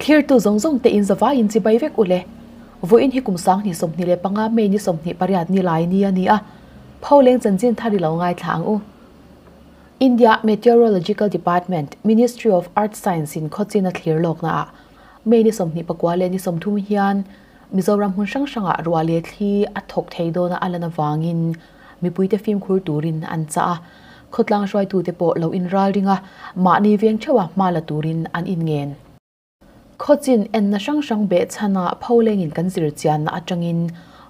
Thlirtu zawng zawng te in zavaiin chibai vek u le. Vawiin hi kum 2025 May ni 28 ni lai ni a ni a, Pholeng chanchin thar i lo ngaithla ang u. India Meteorological Department, Ministry of Earth Science in khawchin a thlir lawkna ah May ni 24 leh ni 30 hian Mizoram hmun hrang hrangah ruah leh thli a thawk thei dawna a lan avangin mipuite fimkhur turin an chah a, khawtlang hruaitute pawh lo inral ring a, mahni veng theuha hma la turin an inngen. Khawchin enna hrang hrang behchhana pholengin kan zir chianna atangin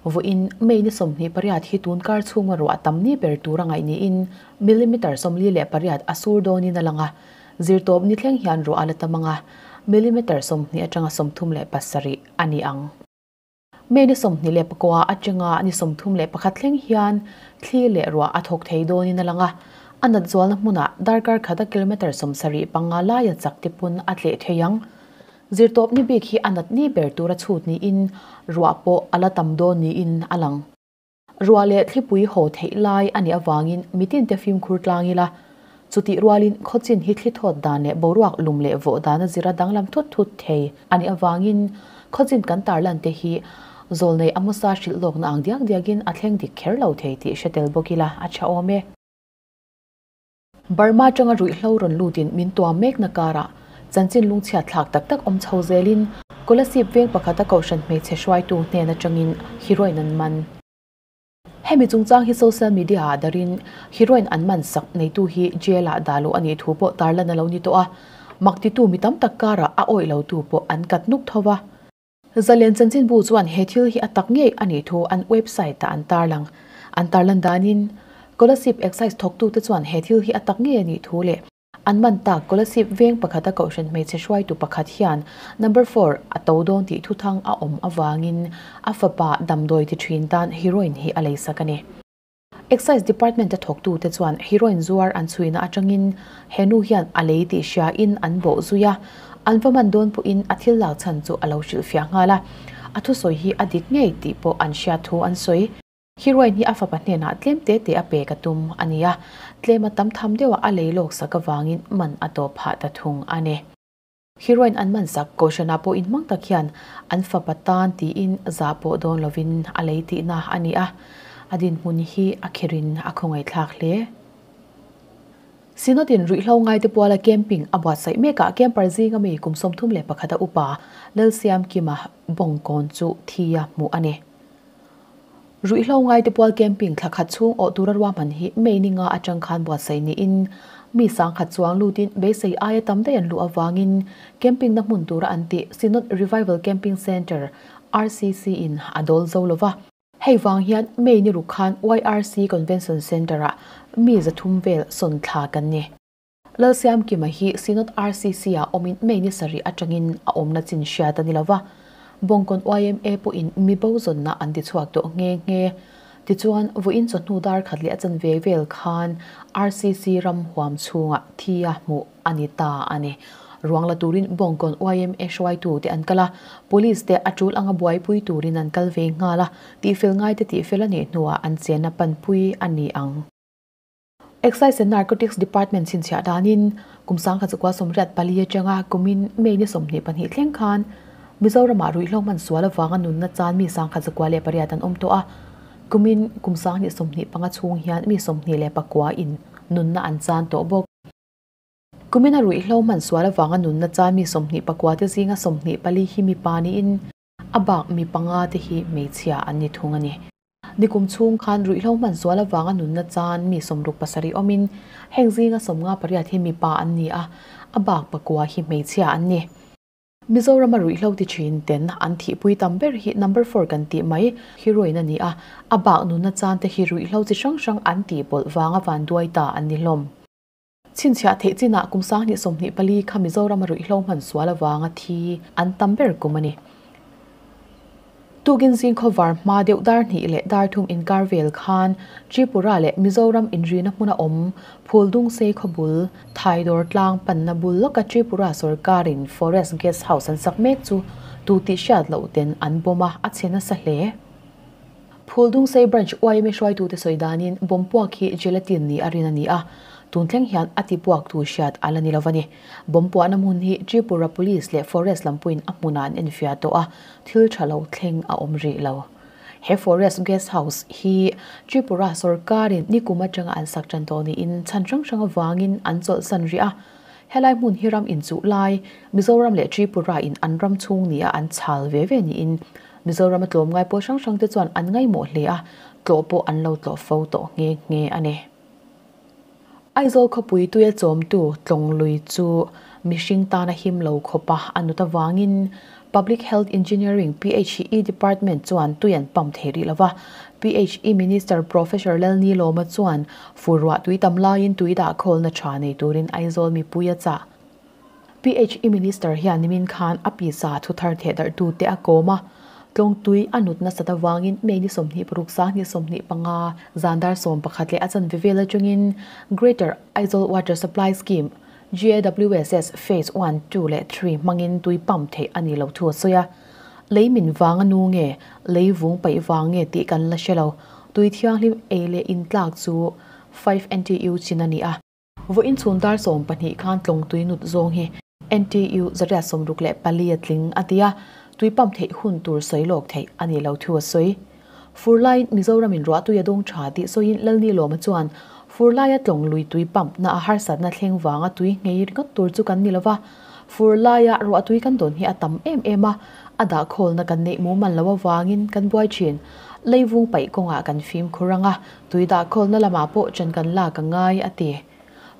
vawiin May ni 28 hi tun kar chhunga ruah tam ni ber tur a ngaih niin millimeter 48 a sur dawnin a lang a, zirtawp ni thleng hian ruah a la tam ang a, millimeter 20 atanga 37 a ni ang. May ni 29 atanga ni 31 thleng hian thli leh ruah a thawk thei dawnin a lang a, a nat zualna hmunah darkar khata kilometre 75 laia chak te pawn a tleh thei ang. Zirtawp ni bik hi a nat ni ber tura chhut niin ruah pawh a la tam dawn niin a lang. Ruah leh thlipui haw theih lai a nih avangin mitin te fimkhur tlang ila, chutih rualin khawchin hi thli thawt dan leh boruak lum leh vawh dana zira danglam thut thut thei a nih avangin khawchin kan tarlan te hi zawlnei Amosa hrilh lawkna ang diak diakin a thleng dik kher lo thei tih hre tel bawk ila a tha awm e. Burma atanga ruihhlo rawn lutin min tuam mekna karah chanchin lungchhiat thlak tak tak awm chho zelin Kolasib veng pakhata kohhran hmeichhe hruaitu hnen atangin heroin an man. Hemi chungchang hi social media ah darin heroin an man sak neitu hi jail ah dah luh a nih thu pawh tarlan a lo ni tawh a, mak titu mi tam tak karah a awih lo tu pawh an kat nuk tho va. Zalen chanchinbu chuan he thil hi a tak ngei a nih thu an website ah an tarlang. An tarlan danin Kolasib Excise thawktute chuan he thil hi a tak ngei a nih thu leh An man tak Kolasib veng pakhata kohhran hmeichhe hruaitu pakhat hian number four a to dawn tih thuthang a awm avangin a fapa damdawi ti thin tan heroin hi a leisak a ni. Excise Department a thawktute chuan heroin zuar an chhuina atangin he nu hian a lei tih hriain an bawh zui a, an va man dawn pawhin a thil lak chhan chu a lo hrilhfiah nghal a, a thusawi hi a dik ngei tih pawh an hriat thu an sawi. Heroin hi a fapa hnenah tlem te te a pek a tum a ni a, tlem a tam tham deuha a lei lawk sak avangin man a tawp phah ta thung a ni. Heroin an man sak Kohhranah pawh inhmang tak hian an fapa tan tiin zah pawh dawn lovin a lei tihna a ni a, a dinhmun hi a kherin a khawngaihthlak hle. Synod-in ruihhlo ngaite puala camping a buatsaih mekah camper zinga mi kum 31 a upa Lalsiamkima Bawngkawn chu thi a hmuh a ni. Ruihhlo ngaite pual camping thla khat chhung awh tura ruahman hi May ni nga atang khan buatsaih niin mi sangkhat chuang lutin beisei aia tam daih an luh avangin camping na hmun tura an tih Synod Revival Camping Centre, RCC, in a dawl zo lova. Hei vang hian May ni ruk khan YRC Convention Centre-ah mi 300 vel sawn thla kan ni. Lalsiamkima hi Synod RCC-ah awmin May ni sarih atangin a awmna chin hriat a ni lova, Bawngkawn yma pawhin mi bo zawnna an ti chhuak tawh nghe nghe. Tichuan, vawiin chawhnu dar khat leh a chanve vel khan RCC ram huam chhungah thi a hmuh a ni ta a ni. Ruang la turin Bawngkawn yma hruaitute an kal a, Police te a tul anga buaipui turin an kal ve nghal a, tihfel ngaite tihfel a nih hnuah an chenna panpui a ni ang. Excise and Narcotics Department chhinchhiah danin kum 1984 atanga kumin May ni 22 thleng khan Mizoramah ruihhlo hman sual avanga nunna chan mi 108 an awm tawh a, kumin kum 2025 chhung hian mi 29 in nunna an chan tawh bawk. Kumina ruihhlo hman sual avanga nunna chan mi 29 te zinga 24 hi mipa niin a bak mi panga te hi hmeichhia an ni thung a ni. Nikum chhung khan ruihhlo hman sual avanga nunna chan mi 67 awmin heng zinga 58 hi mipa an ni a, a bak pakua hi hmeichhia an ni. Mizorama ruihhlo ti thin ten an thihpui tam ber hi number four kan tih mai heroin a ni a, a bak nunna chan te hi ruihhlo chi hrang hrang an tih pawlh vanga vanduai ta an ni hlawm. Chhinchhiah theih chinah kum 2024 kha Mizorama ruihhlo hman sual avanga thi an tam ber kum a ni. Tukin zing khawvar hma deuh dar hnih leh dar thum inkar vel khan Tripura leh Mizoram inrina hmuna awm Phuldung sei khawbul Thaidawr tlang panna bul lawka Tripura sawrkarin Forest Guest House an sak mek chu tu tih hriat loh ten an bawm a, a chhe nasa hle. Phuldung sei branch yma hruaitute sawi danin bomb puak hi gelatin ni a rin a ni a, Tun thleng hian a tipuak tu hriat a la ni lo a ni. Bomb puahna hmun hi Tripura Police leh Forest lam pawhin a hmunah an enfiah tawh a, thil tha lo thleng a awm rih lo. He Forest Guest House hi Tripura sorkarin nikum atanga an sak tan tawh niin chhan hrang hrang avangin an chawlhsan rih a. Helai hmun hi ram inchuh lai Mizoram leh Tripura in an ram chhung nia an chhal ve ve niin Mizoram a tlawmngai pawl hrang hrang te chuan an ngaihmawh hle a, tlawh pawh an lo tlawh fo tawh nghe nghe a ni. Aizawl khawpui tuia chawmtu Tlawng lui chu mihring tana him lo khawpa a nut avangin Public Health Engineering, PHE, Department chuan tui an pump thei rih lova. PHE Minister Professor Lalnilawma chuan fur ruah tui tam laiin tui dah khawlna tha nei turin Aizawl mipui a chah. PHE Minister hian nimin khan a pisa thu thar theh darhtute a kawm a, tlawng tui a nut nasat avangin May ni 26 sang 25 zan dar 11 leh a chanve vel atangin Greater Aizawl Water Supply Scheme, GAWSS, Phase 1, 2 leh 3 hmangin tui pump theih a ni lo thu a sawi a. Lei min vang a nu nge, lei vung paih vang nge tih kan la hre lo. Tui thianghlim ei leh in tlak chu 5 NTU chin a ni a. Vawiin chhun dar 12 khan tlawng tui nut zawng hi NTU 164 a tling a ti a, tui pump theih hun tur sawi lawk theih a ni lo thu a sawi. Fur laiin Mizoramin ruah tui a dawng tha tih sawiin Lalnilawma chuan fur laia tlawng lui tui pump na a harsatna thleng vanga tui nghei ringawt tur chu kan ni lova, fur laia ruah tui kan dawn hi a tam em em a, a dah khawlna kan neih mumal lo avangin kan buai thin. Leivung paih kawngah kan fimkhur anga tui dah khawlna lamah pawh chen kan lak a ngai a ti.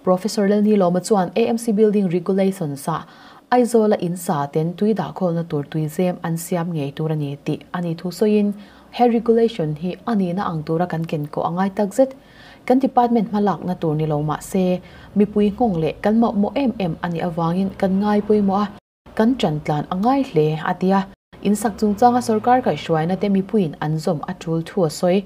Professor Lalnilawma chuan AMC Building Regulations ah Aizawl a in sa ten tui dah khawlna tur tui zem an siam ngei tur a ni tih a ni thu sawiin he regulation hi a nihna ang tura kan ken kawh a ngai tak zet. Kan department hma lakna tur ni lo mah se mipui nghawng leh kan mawhmawh em em a nih avangin kan ngai pawimawh a, kan tan tlan a ngai hle a ti a. In sak chungchanga sorkar kaihhruaina te mipuiin an zawm a tul thu a sawi.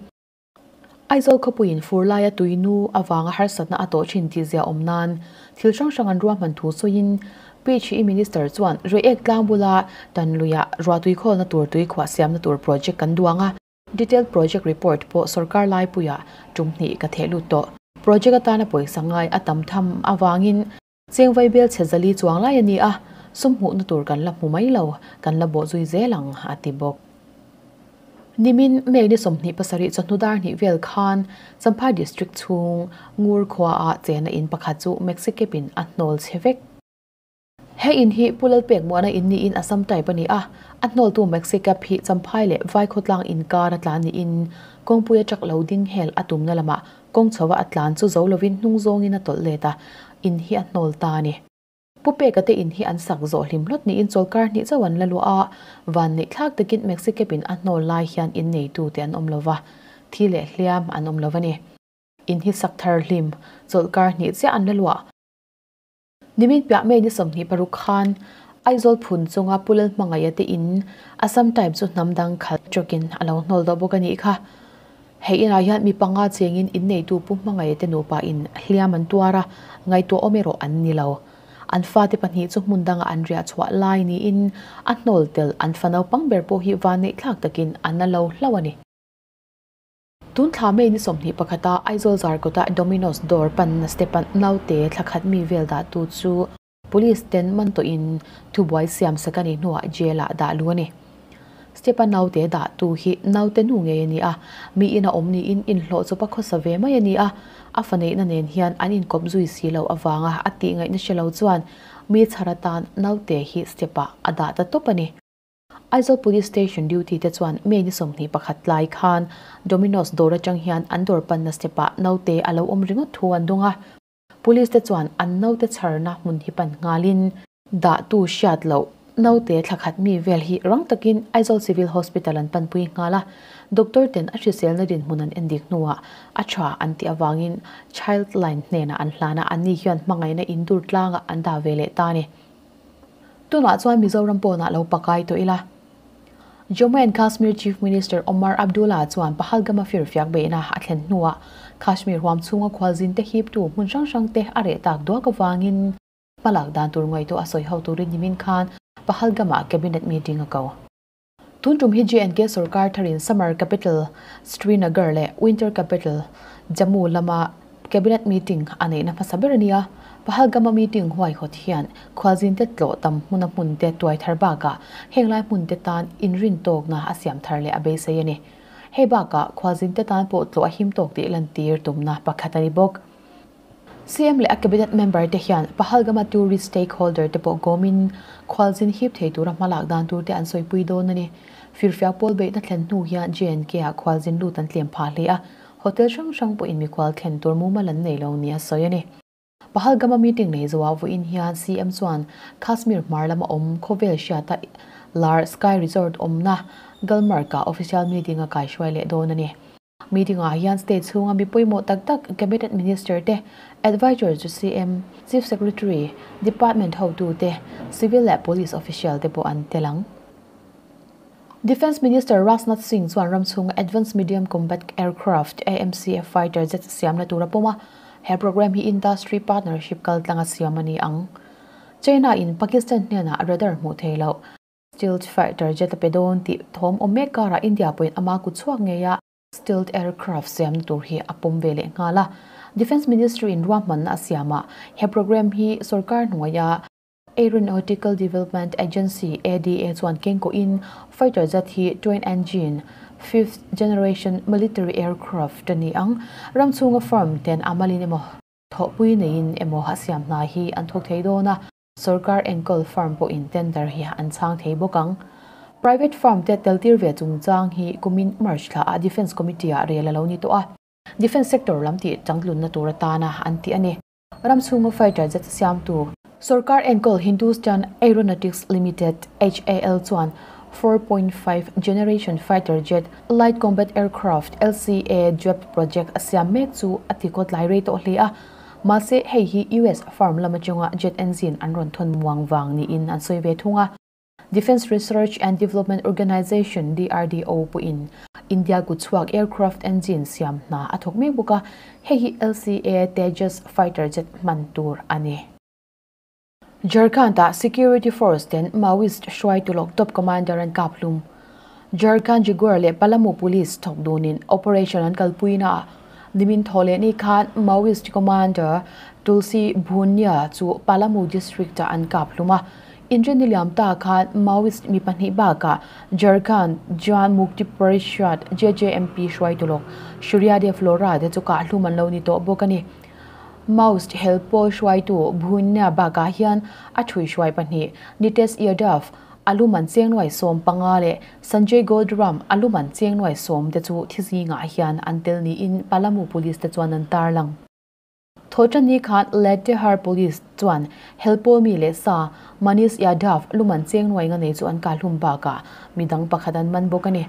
Aizawl khawpuiin fur laia tui nu avanga harsatna a tawh thin tih zia awm nan thil hrang hrang an ruahman thu sawiin PHE Minister chuan Reiek tlang bula tan luiah ruah tui khawlna tur tui khuah siamna tur project kan duang a, detailed project report pawh sorkar laipuiah tum hnih ka theh lut tawh. Project atana pawisa ngai a tam tham avangin cheng vai bel chhe zali chuang lai a ni a, sum hmuhna tur kan la hmu mai lo, kan la bawh zui zel ang a ti bawk. Nimin May ni 27 chawhnu dar hnih vel khan Champhai District chhung Ngur khua ah chena in pakhat chu Maxicab in a hnawl che vek. He in hi Pu Lalpek Muana in niin Assam type a ni a, a hnawltu Maxicab hi Champhai leh Vaikhawtlang inkar a tlan niin kawngpui a truck lo ding hel a tumna lamah kawng chho a tlan chu zo lovin hnung zawngin a tawlh let a, in hi a hnawl ta a ni. Pu Peka te in hi an sak zawh hlim hlawt niin chawlkar hnih chauh an la luah a, van neih thlak takin Maxicab in a hnawl lai hian in neitu te an awm lova, thi leh hliam an awm lova ni. In hi sak thar hlim, chawlkar hnih chiah an la luah. Nimin piah May ni 26 khan Aizawl phun chunga Pu Lalhmangaih te in Assam type chu hnam dang khalh truck-in a lo hnawl deuh bawk a nih kha. Hei inah hian mi panga chengin in neitu Pu Hmangaih te nupa in hliam an tuar a, ngaihtuah awm erawh an ni lo. An fate pahnih chu hmun dangah an riah chhuah lai niin a hnawl tel an fa naupang ber pawh hi van neih thlak takin an la lo hlauh a ni. Tun thla May ni 21 a Aizawl Zarkawta Domino's dawr panna step a naute thla khat mi vel dahtu chu Police ten man tawhin thubuai siam sak a nih hnuah jail ah dah lu a ni. Step a naute dahtu hi naute nu ngei a ni a, mi in a awm niin inhlawh chawp a khawsa ve mai a ni a, a fa neihna nen hian an inkawp zui si lo avanga a tih ngaihna hre lo chuan mi chhar atan naute hi step ah a dah ta tawp a ni. Aizawl Police Station duty te chuan May ni 21 tlai khan Domino's dawr atang hian an dawr panna step ah naute a lo awm ringawt thu an dawng a. Police te chuan an naute chharna hmun hi pan nghalin dahtu hriat loh naute thla khat mi vel hi rang takin Aizawl Civil Hospital an panpui nghal a, doctor ten a hriselna dinhmun an endik hnuah a tha an tih avangin Child Line hnenah an hlan a, anni hian hmangaihna in dur tlangah an dah ve leh ta a ni. Tunah chuan Mizoram pawnah lo pakai tawh ila. Jammu and Kashmir Chief Minister Omar Abdullah chuan Pahalgam a firfiak beihna a thlen hnuah Kashmir huam chhunga khualzin te hiptu hmun hrang hrang te a reh tak duak avangin hmalak dan tur ngaihtuah a sawi ho turin nimin khan Pahalgam ah cabinet meeting a ko. Tun tum hi J&K sarkar tharin Summer Capital Srinagar leh Winter Capital Jammu lama Cabinet meeting a neihna hmasa ber a ni a. Pahalgam-a meeting huaihawt hian khualzinte tlawh tam hmuna hmunte tuai thar bakah henglai hmunte tan inrintawkna a siam thar leh a beisei a ni. Hei bakah khualzinte tan pawh tlawh a him tawk tih lantir tumna pakhat a ni bawk. CM leh a Cabinet member te hian Pahalgam-a tourist stakeholder te pawh kawmin khualzin hip thei tura hmalak dan tur te an sawipui dawn a ni. Firfiak pawl beihna thlen hnu hian JNK-ah khualzin lut an tlem phah hle a, hotel hrang hrang pawhin mikhual thlen tur mumal an nei lo nia sawi a ni. Pahalgam-a meeting nei zoah vawiin hian CM chuan Kashmir hmar lama awm khawvel hriata lar Sky Resort awmna Gulmarg-ah official meeting a kaihruai leh dawn a ni. Meeting-ah hian state chhunga mi pawimawh tak tak Cabinet Minister te, Advisor chu CM, Chief Secretary, Department hotu te, Civil leh Police official te pawh an tel ang. Defence Minister Rajnath Singh chuan ram chhunga Advanced Medium Combat Aircraft, AMCA, fighter jet siamna tur a pawm a, he programme hi industry partnership kaltlanga siam a ni ang. China in Pakistan hnenah radar hmuh thei loh, Stealth fighter jet a pe dawn tih thawm awm mek karah India pawhin ama kut chhuak ngei a, Stealth aircraft siamna tur hi a pawm ve leh nghal a. Defence Ministry in ruahmanna a siam a, he programme hi sorkar hnuaia Aeronautical Development Agency, ADA, chuan kengkawhin fighter jet hi twin engine, fifth generation military aircraft a ni ang. Ram chhunga firm ten a malin emaw thawhpui neiin emaw a siam hna hi an thawk thei dawn a. Sorkar enkawl firm pawhin tender hi an chhang thei bawk ang. Private firm te teltir ve chungchang hi kumin March thla ah Defence Committee ah rel a lo ni tawh a. Defence sector lam tih changtlunna tur atana an ti a ni. Ram chhunga fighter jet siamtu. Sorkar enkawl Hindustan Aeronautics Limited, HAL, chuan 4.5 generation fighter jet Light Combat Aircraft, LCA, Jet project a siam mek chu a ti kawt lai rei tawh hle a. Mahse, hei hi US firm lam atanga jet engine an rawn thawn muang vang niin an sawi ve thung a. Defence Research and Development Organisation, DRDO, pawhin India kutchhuak aircraft engine siam hna a thawk mek bawk a, hei hi LCA Tejas fighter jet hman tur a ni. Jharkhand-ah security force ten Maoist hruaitu lawk top commander an kap hlum. Jharkhand Jaguar leh Palamu Police thawk dunin operation an kalpuinaah nimin thaw leh ni khan Maoist commander Tulsi Bhunia chu Palamu district-ah an kap hlum a. Inrinni liam ta khan Maoist mi pahnih bakah Jharkhand Jan Mukti Parishad, JJMP, hruaitu lawk Suryadev Lora te chu kah hlum an lo ni tawh bawk a ni. Maoist hel pawl hruaitu Bhunia bakah hian a thuihruai pahnih Nitesh Yadav, a luman chengnuai 15 leh Sanjay Godram, a luman chengnuai 10 te chu thi zingah hian an tel niin Palamu Police te chuan an tarlang. Thawhṭanni khan Latehar Police chuan hel pawl mi leh sa Manish Yadav luman chengnuai nga nei chu an kahlum bakah midang pakhat an man bawk a ni.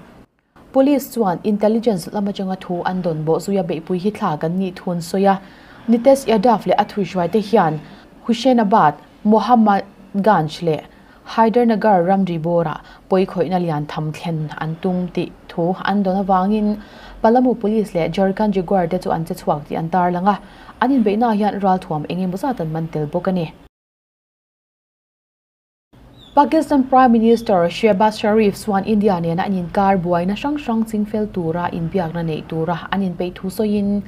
Police chuan intelligence lam atanga thu an dawn bawh zuia beihpui hi thla kan nih thu an sawi a. Nitesh Yadav leh a thuihruaite hian Hussainabad, Mohammadganj leh Hydernagar ramri bawrah pawikhawihna lian tham thlen an tum tih thu an dawn avangin Palamu Police leh Jharkhand Jaguar te chu an che chhuak tih an tarlang a. An inbeihnaah hian ralthuam eng emaw zat an man tel bawk a ni. Pakistan Prime Minister Shehbaz Sharif chuan India nena an inkar buaina hrang hrang chingfel tura inbiakna neih tura an inpeih thu sawiin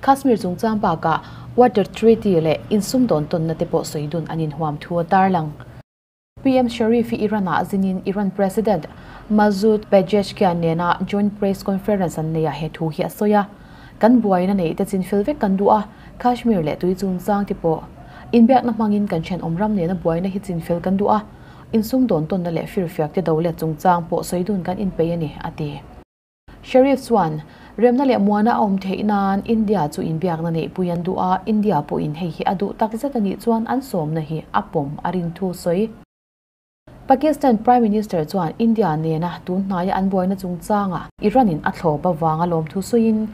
Kashmir chungchang bakah Water Treaty leh insumdawn tawnna te pawh sawi dun an inhuam thu a tarlang. PM Sharif hi Iran-ah zinin Iran President Masoud Pezeshkian nena joint press conference an neihah he thu hi a sawi a. Kan buaina neih te chinfel vek kan duh a, Kashmir leh tui chungchang te pawh inbiakna hmangin kan thenawm ram nena buaina hi chinfel kan duh a, insumdawn tawnna leh firfiak te do let chungchang pawh sawi dun kan inpeih a ni, a ti. Sharif chuan, Remna leh muana a awm theih nan India chu inbiakna neihpui an duh a, India pawhin hei hi a duh takzet a nih chuan an sawmna hi a pawm a rin thu sawi. Pakistan Prime Minister chuan India nena tun hnaia an buaina chungchangah Iran in a thlawp avanga lawmthu sawiin,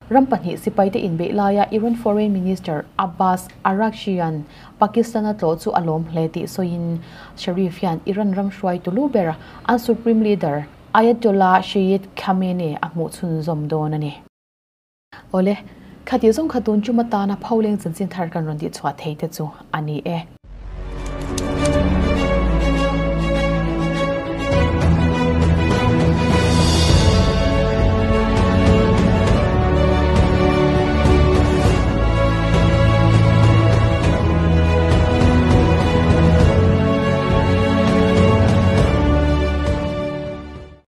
ram pahnih sipaite inbeih laia Iran Foreign Minister Abbas Araghchi-a'n Pakistan a tlawh chu a lawm hle tih sawiin, Sharif hian Iran ram hruaitu lu ber an Supreme Leader Ayatollah Sayyid Khamenei a hmuh chhunzawm dawn a ni. Awle, khati zawng kha tun chuma tana pholeng chanchin thar kan rawn tihchhuah thei te chu a ni e.